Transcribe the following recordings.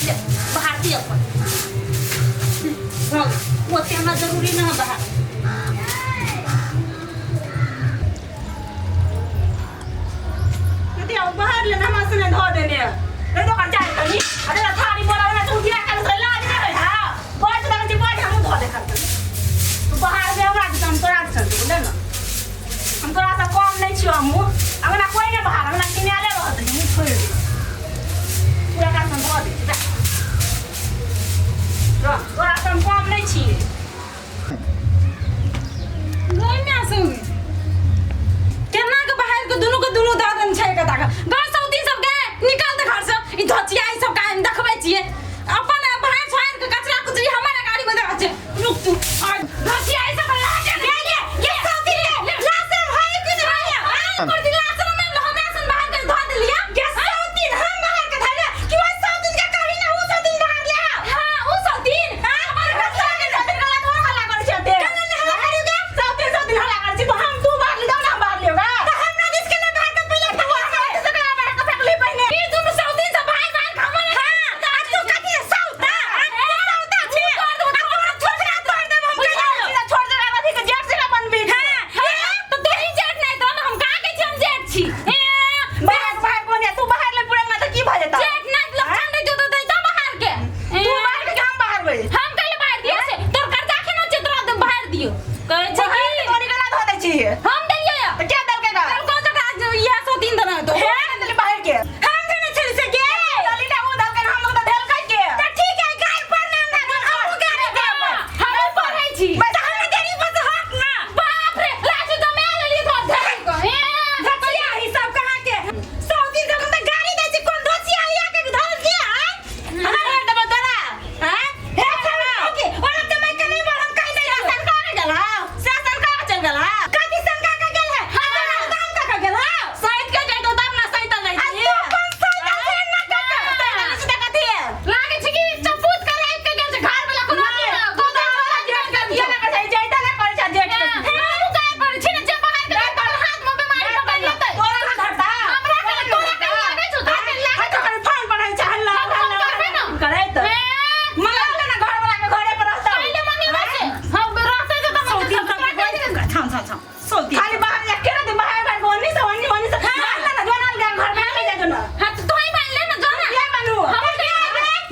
ले बाहर दी अपन भऽ गेल ओते हमरा जरूरी न है बाहर यदि हम बाहर ले हमरा से धो देने नहीं तो कर जाए कहीं अरे थारी बोला ना तू गिरा कर से लाज नहीं है हां बैठ लगे छी बैठ हम धो दे कर तू बाहर में हमरा के हम तोरा से चलते बोले ना हम तोरा से कम नहीं छियो हम अंगना कोई नहीं बाहर अंगना किनारे रहत हम छोड़ दे पूरा का हम धो दे जा रह तोरा से हम कम नहीं छिए गई ना संगे केना के बाहर के दुनू के दुनू दऽ देने छै कता के गाँव सौती सब के निकाल दे घर से ई धचिया ई सब काहे देखबै छियै अपन बाहर छोड़ के कचरा कुचरी हमारा गाड़ी में दे छै रुक तू आ धचिया ई सब लाज ले ले ये सौती ले लासन भाई कुछ भाई हां कर दिला लासन में हमरा सन बाहर के धो देलिया ये सौती हम बाहर के धरे कि वो सौती के कही ना उ सौती बाहर ले हां उ सौती हां हमार कचरा के सौती गला तोर हल्ला कर छै दे हल्ला करू के सौती सौती हल्ला कर छी हम तू बाहर ले जाओ ना हम बाहर लेगा त हमरा दिस के ना बाहर के पीला तू हमरा से करा बाहर के फेंकली पहिने ई दुनु सौती से बाहर बाहर खावल हां त आज तू कथी सौता तू सौता छी कर दो तोरा छोकरा तोड़ देब हम सीधा छोड़ दे अथी के जेठ से बनबी हां त तू ही जेठ नहीं त हम का के छी हम जेठ छी ए बाहर बाहर कोने तू बाहर ले पूरा ना त की भ जेता जेठ नहीं लक्षण नहीं जो दे त बाहर के तू बाहर के हम बाहर होई हम कहिले बाहर दियो से तोर कर्जा खेना छै तोरा दे बाहर दियो कहै छै बाहर कि के कोनी गला धो दै छी हम देलियै त क्या दल के गा कल को जकरा इहे सौ दिन देना तो हे देली बाहर के हम देने छली से गे दली ना उ दल के हम लोग त देल कै के त ठीक है गाय पर ना ना हम गाय पर हम पढ़ै छी त हमरा देरी बस हट ना बाप रे लाठी तो मैं लेली तो धर को हे धचिया ही सब कहां के सौ दिन तक हम त गाड़ी दै छी कोन धचिया लिया के धर के आय हमरा घर देबो तोरा हां हे खाना ओके ओना त मैं कने बोल हम कहि दै शासन का के गेल हा शासन का के चल गेल हा कथि संगा के गेल है हां दाम का के गेल है सहित के जइतो तब ना सहित नहीं आ तू कोन सहित से ना का सहित से कथी है लागे छै कि चपूत कर राख के गेल छै घर वाला कोनो तू त जेठ के दिया ना कर जइता ना कर छ जेठ के हमहूँ गाय पड़ै छी ने जे बाहर के तोर हाथ में बीमारी पकड़ लेतै तोरा ना धरता हमरा के तोरा के लागै छौ तोरा के लागै हाथ कर फोन पर है हल्ला हम फोन करबै ना। करे त हे मंगा ले ना घर वाला के घरे पर रहता पहिले मंगेबै से हम रहतै तऽ सौ दिन तक थाम थाम थाम सौ दिन खाली बाहर जा के ना बाहर बाहर ओनी से ओनी ओनी से बाहर ना जोना घर में आ जा जोना हां तो तोही बान्ह ले ना जो ना के बनू हम के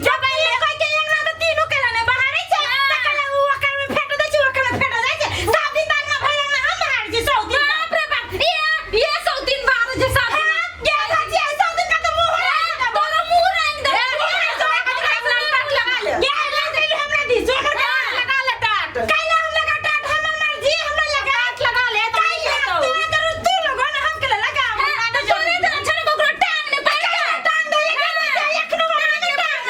जब पहिले कोई के अंगना त तीनू के लाने बाहर छै त कले उ ओकर में फेंट दै छै ओकर में फेंट दै छै सब दिन दान में भरि अंगना हम बाहर छी सौ दिन बाप रे बाप ये ये सौ दिन बाहर जे सब दिन ये धचिया सौ दिन का तो मुंह रंग तोरा मुंह रंग दे ये लगा ले हमरा दी जो कर लगा ले टाट कैला हम लगा टाट हमर मर्जी हमरा लगा टाट लगा ले तो नहीं कैला हेतौ तोरा जरूर तू लगो ना हम के लगा हमरा तो तोरे तो छने ककरो टांग ने पैसा टांग दे ले गेलो छै एखनो हमरा ने टांग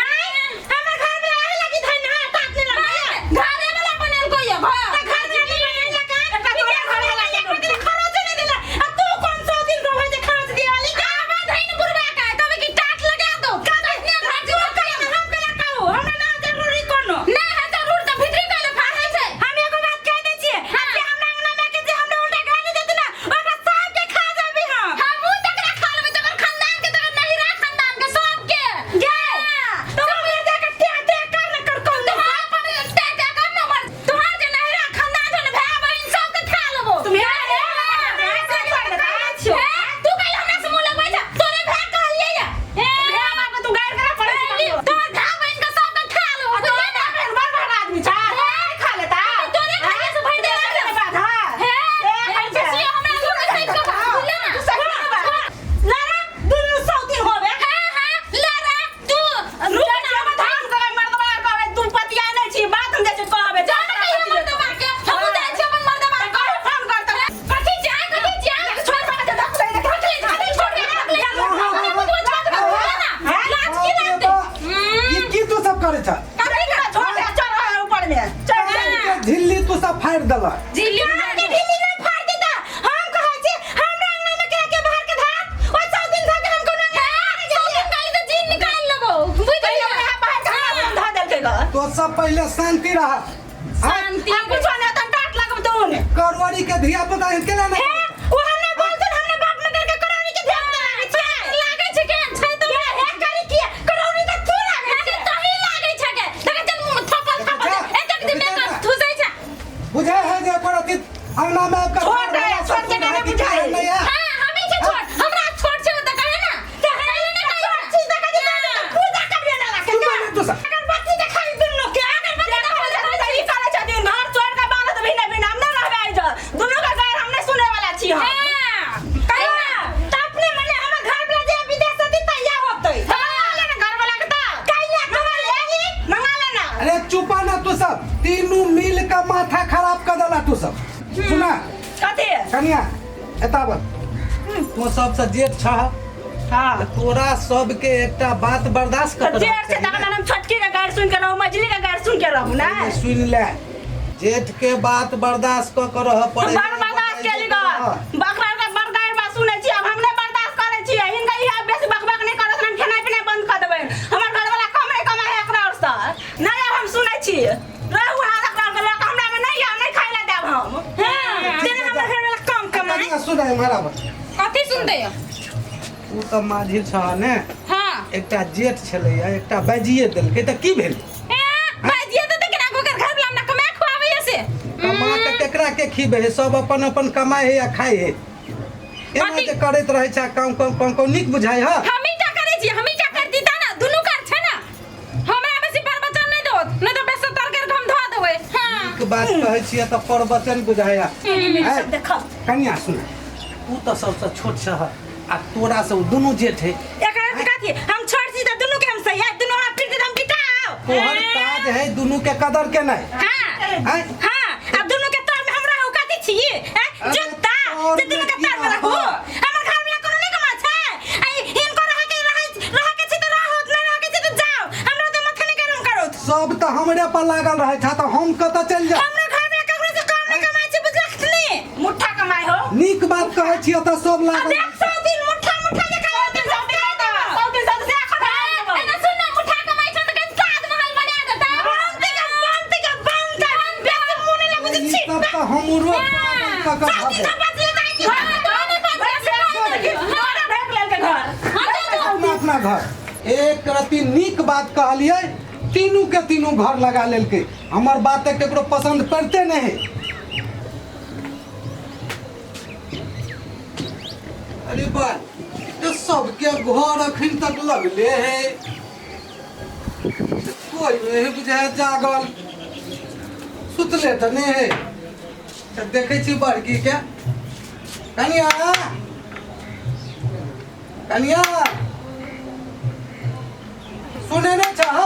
आय हमर घर में आए लगी धन हां टाट ने लगा घरे वाला बनल कोई है घर त घर में नहीं बनल लगा एकटा तोरा घर वाला एक दिन खरोच नहीं देला आ तू कौन सौ दिन रहे जे खरोच दिया वाली का बात है न बुढ़वा का कभी की टाट लगा दो का ने घर जो कहे हम के लगाओ हमरा ना जरूरी कोनो ना है जरूर त भीतरी कहले फाड़ै छै हम एगो बात कह दै छियै आ जे हमरा अंगना में के जे हमरा उल्टा गाली देत ना ओकरा सब के खा जाबी हम हमहू तकरा खा लेबै तकर खानदान के तकर नहिरा खानदान के सब के गे तो हम जाके टे टे कर न कर कोन तोहार पर टे टे कर न मर तोहार जे नहिरा खानदान छौ ने भाय बहिन सब के खा लेबो तुम तू कहियो हमरा से मुंह लगबै छ तोरे भाय कहलियै या हे तू गाड़ करा पड़ै छी तोहर भाय बहिन के सब के खा लेबो तोरा बड़ बड़ आदमी छ खा लेता तोरे खाइए से भरि देला बाधा हे हे हमरा सुन सही के बुझले ना तू सही के बात। लारा दुनु सौतीन होबे हां हां लारा तू रुक ना धान कहै मर्दबा कहबै तू पतिया नहि छी बात हम जाइ छी कहबै जान कहियो मर्दबा के हम जाइ छी अपन मर्दबा के कहे फोन करतै कथी जाय कथी जाय छोड़ दे धक ले धक ले धक ले छोड़ दे धक ले ना लाज की लागते ई की तू सब करे छ कथी का छोड़ दे चढ़ रहा ऊपर में चढ़ के झिल्ली तू सब फाड़ देलक झिल्ली के झिल्ली ना फाड़ देता हम कहै छी हमरा अंगना में के के बाहर के धात ओ सौ दिन धक हम कोनो सौ दिन काली तो जीन निकाल लेबो बुझ पहिले हमरा बाहर के हमरा धऽ देलकै ग तो सब पहले शांति रह शांति हम कुछो नहि तन टाट लगब तून करवरी के धिया पुता के ना हे ओहन नहि बोलतुन हमरा बाप मदर के करौनी के ध्यान लागै छै लागै छै केहन छै तो हे करी किया करौनी त तू लागै चुपा ना तू सब तीनू मिल के माथा खराब कर देला तू सब। सुना कथी? कनिया एता बल तू सबसे जेठ छह। हाँ। तोरा सबके एकटा बात बर्दाश्त तो कर जेठ से तखन हम छोटकी के गारि सुन के रहू, मझली के गारि सुन के रहू ना। सुन ले, जेठ के बात बर्दाश्त क के रह पड़े। बड़ बर्दाश्त केली ग, बकरा के बड़ गारि बात सुनै छी, अब हम नहि बर्दाश्त करै छी। हिनका इहा बेसी बकबक नहि करत, हम खेनाइ पिनाइ बंद कऽ देबै। हमर घरवाला कम नहि कमाइ है एकरा आओर से नहि, आब हम सुनै छी। रहू अहाँ एकरा आओर के लऽ कऽ, हमरा मे नहि यऽ, नहि खाइ लए देब हम। हां, जेना हमर घरवाला कम कमाइ। कनिया सुन हमारा बात। कथी सुनते हो? तू तऽ माझिल छह ने? हां। एकटा जेठ छलैया, एकटा बाजिए देलकै तऽ की भेल? ए बाजिए तऽ केना ओकर घर वाला हमरा कमा खुआबैया से? कमा के केकरा के खीबै है? सब अपन अपन कमाइ है या खाइ है। एना कथी? जे करैत रहै छै काम काम काम काम, नीक बुझाइ है? हमही का करै छी, हमही का करती ता ना, दुनू कर छै ना। हमरा बेसी प्रवचन नहीं दो, नहीं तो बेसी तर कर हम धो देबै। हां। नीक बात कहै छियै तऽ प्रवचन बुझाइ है। सब देखब। कनिया सुन, तू तऽ सबसँ छोट छह आ तोरा से दुनू जेठ है। एकरा से कथी? हम छोट छी तऽ दुनू के हम सही है, दुनू हमरा फिर हम पिटाओ। तोहर काज है दुनू के कदर के नहीं। हां। आँय? हां, अब दुनू के तर में हम रहू कथी छी? हैं? अरे जूता तोर जे दुनू के में तर में की रहू। रहबा? हमर घर में कोनो नहीं कमा छै। आई हिनको रह के रहै रह के छी तऽ रहू, नहीं रह के छी तऽ जाओ। हमरा तऽ माथा नहीं गरम करू। सब तऽ हमरे पर लागल रहै छै तऽ हम कतऽ चलि जाउ? हमरा घर में ककरो से कम नहीं कमाइ छै, बुझलक नहीं? मुट्ठा कमाइ हो। नीक बात कहै छियै तऽ सब लागल। देख सौ दिन मुट्ठा मुट्ठा जे कमाइ छै, सौ दिन सौ दिन सौ दिन से एना सुन ना, मुठा कमाइ छै तऽ कनि ताजमहल बना देता। बनते के बनते के बनते बेसी मुँह नहीं लगै ई छी। सब तऽ हमरो पागल कऽ कऽ सौ दिन भऽ सब बचले जाइ छी। अपना अपना घर एक रति नीक बात कहलियै, तीनू के तीनू घर लगा लेलकै। हमर बात तऽ केकरो पसन्द पड़ते नहि है। अरे बा, तऽ सबके घर अखन तक लगले है, कोई नहीं बुझाय जागल, सुतले तऽ नहि है। तऽ देखै छी बड़की के। कनिया, कनिया, सुने नहि छह?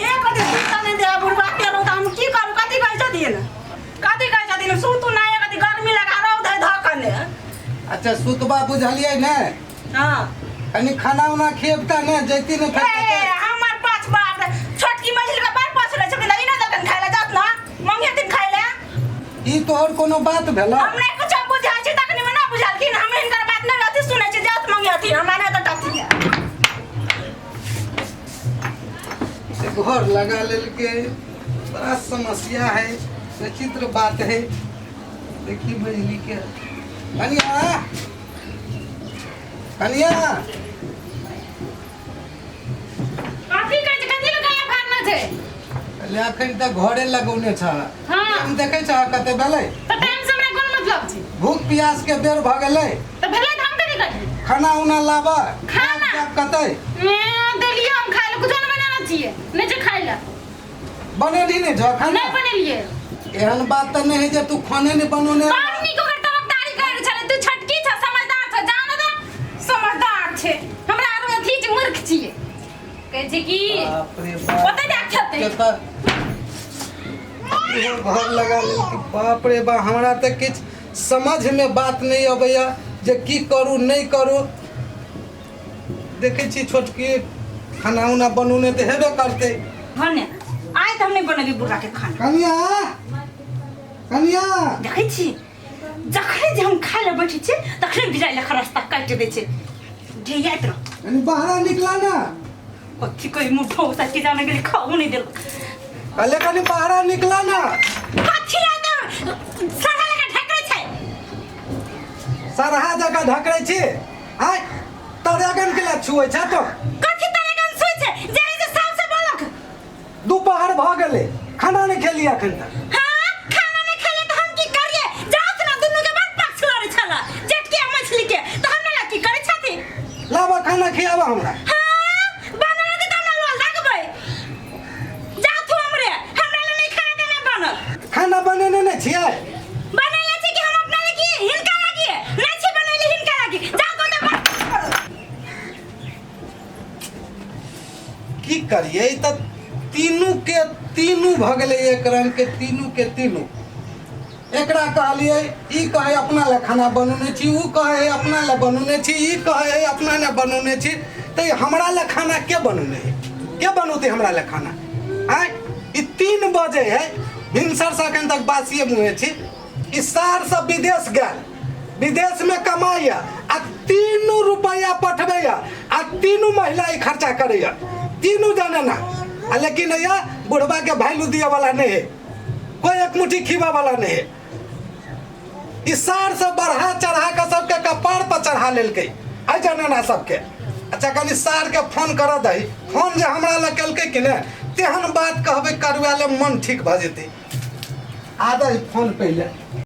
एक अथी सुतल नहि दे बुढ़बा के रौदा, हम की करू? कथी कहै छथिन? कथी कहै छथिन? सुतू नहि, एक अथी गर्मी लगा रौद है धऽ कने। अच्छा सुतबा बुझलियै ने? हाँ। कनि खाना उना खियबता ने जैती ने ए फेर कतऽ? हमर पाँच बाप रे, छोटकी मझिल के बड़ पाँच रहै छथिन, ई नहि देतन खाइ लए, जात ना मंगेथिन खाइ लए। ई तोहर कोनो बात भेल? हम नहि कुछो बुझाइ छी, तखनी मे नहि बुझलखिन। हम हिनकर बात नहि अथी सुनै छी, जात मंगेथिन, हमरा नहि तऽ अथी। से घर लगा लेलकै, बड़ा समस्या है, विचित्र बात है। देखी मझली के। कनिया, कनिया। कथी कहै छै? कथी लए गया फाड़ना छै? ले अखन तक घरे लगौने छह। हाँ। हम देखै छह कते भेलै? तऽ टाइम से हमरा कोन मतलब छै? भूख प्यास के बेर भऽ गेलै। तऽ भेलै तऽ हम कथी करियै? खाना उना लाबऽ। खाना? जायब कतै? ए, देलियै हम खाइ लए, कुछो नहि बनेने छियै, नहि छै खाइ लए। बनेली नहि छह खाना? नहि बनेलियै। एहन बात तऽ नहि है जे तू खाने नहि बनौने। बड़ नीक ओकर तरफदारी करै छलै। तू छोटकी छ, समझदार छ, जान तऽ समझदार छै। हमरा आर अथी छै, मूर्ख छियै। कहै छै कि बाप रे बाप। ओतै जा खेतै। के तऽ इहो घर लगा लेलकै। बाप रे बाप, हमरा तऽ किछु समझमे बात नहि अबैया जे की करू नहि करू। देखै छी छोटकी खाना उना बनौने तऽ हेबे करतै। भने आइ तऽ हम नहि बनेबै बुढ़ा के खाना। कनिया, कनिया। देखै छी जखने जे हम खाय लए बैठै छियै तखने बिराइ लेखा रास्ता काटि दै छै, ढेयाइत रह। कनि बाहर निकला ना। कथी कही मुँह ठोसा के जाने गेली, खाओ नहीं देलक। कहले कनि बाहर निकला ना। कथी ला तऽ सरहा लेखा ढकरै छै? सरहा जकाँ ढकरै छी? आँय, तरेगन के लिए छुए छै तो? कथी तरेगन छुए छै? जे है से साफ से बोलक। दोपहर भऽ गेलै, खाना नहि खेलियै अखन तक। हाँ, खाना नहीं खेले तऽ हम की करिए? जात ना दुनू के बड़ पक्ष लड़ै छल, जेठकी आ मछली के, तऽ हमरा ला की करै छथिन? लाबऽ खाना खियाबऽ हमरा। हाँ, बनल तऽ हमरा लोल लगबै। जाथु हमरे, हमरा ला नहीं खाना देना बनल। खाना बनेने नहि छियै? बनैले छी कि हम अपना लागी हिनका लागी? नहीं छी बनैले हिनका लागी। जाओ को तऽ बड़ की करियै, तऽ तीनू के तीनू भऽ गेलै एक रंग के तीनू के तीनू। एकरा कहलियै ई कहै अपना लए खाना बनौने छी, ओ कहै अपना लए बनौने छी, ई कहै अपना लए बनौने छी, तऽ हमरा लए खाना के बनौने है? के बनौतै हमरा लए खाना? आँय, ई 3 बजे है, भिनसर से एखन तक बासिए मुँहे छी। ई सार सब विदेश गेल, विदेश में कमाइया आ तीनू रुपया पठबैया आ तीनू महिला ई खर्चा करैया, तीनू जाने ना। आ लेकिन या बुढ़बा के वैल्यू दिए वाला नहीं है, कोई एक मुट्ठी खीबा वाला नहीं है। ई सार सब बढ़ा चढ़ा के सबके कपार पर चढ़ा लेलकै आई जाने ना सबके। अच्छा कनी सार के फोन कर दही, फोन जे हमरा लग केलकै कि ने तेहन बात कहबै करवा ले मन ठीक भऽ जेतै। आ दही फोन पहिले।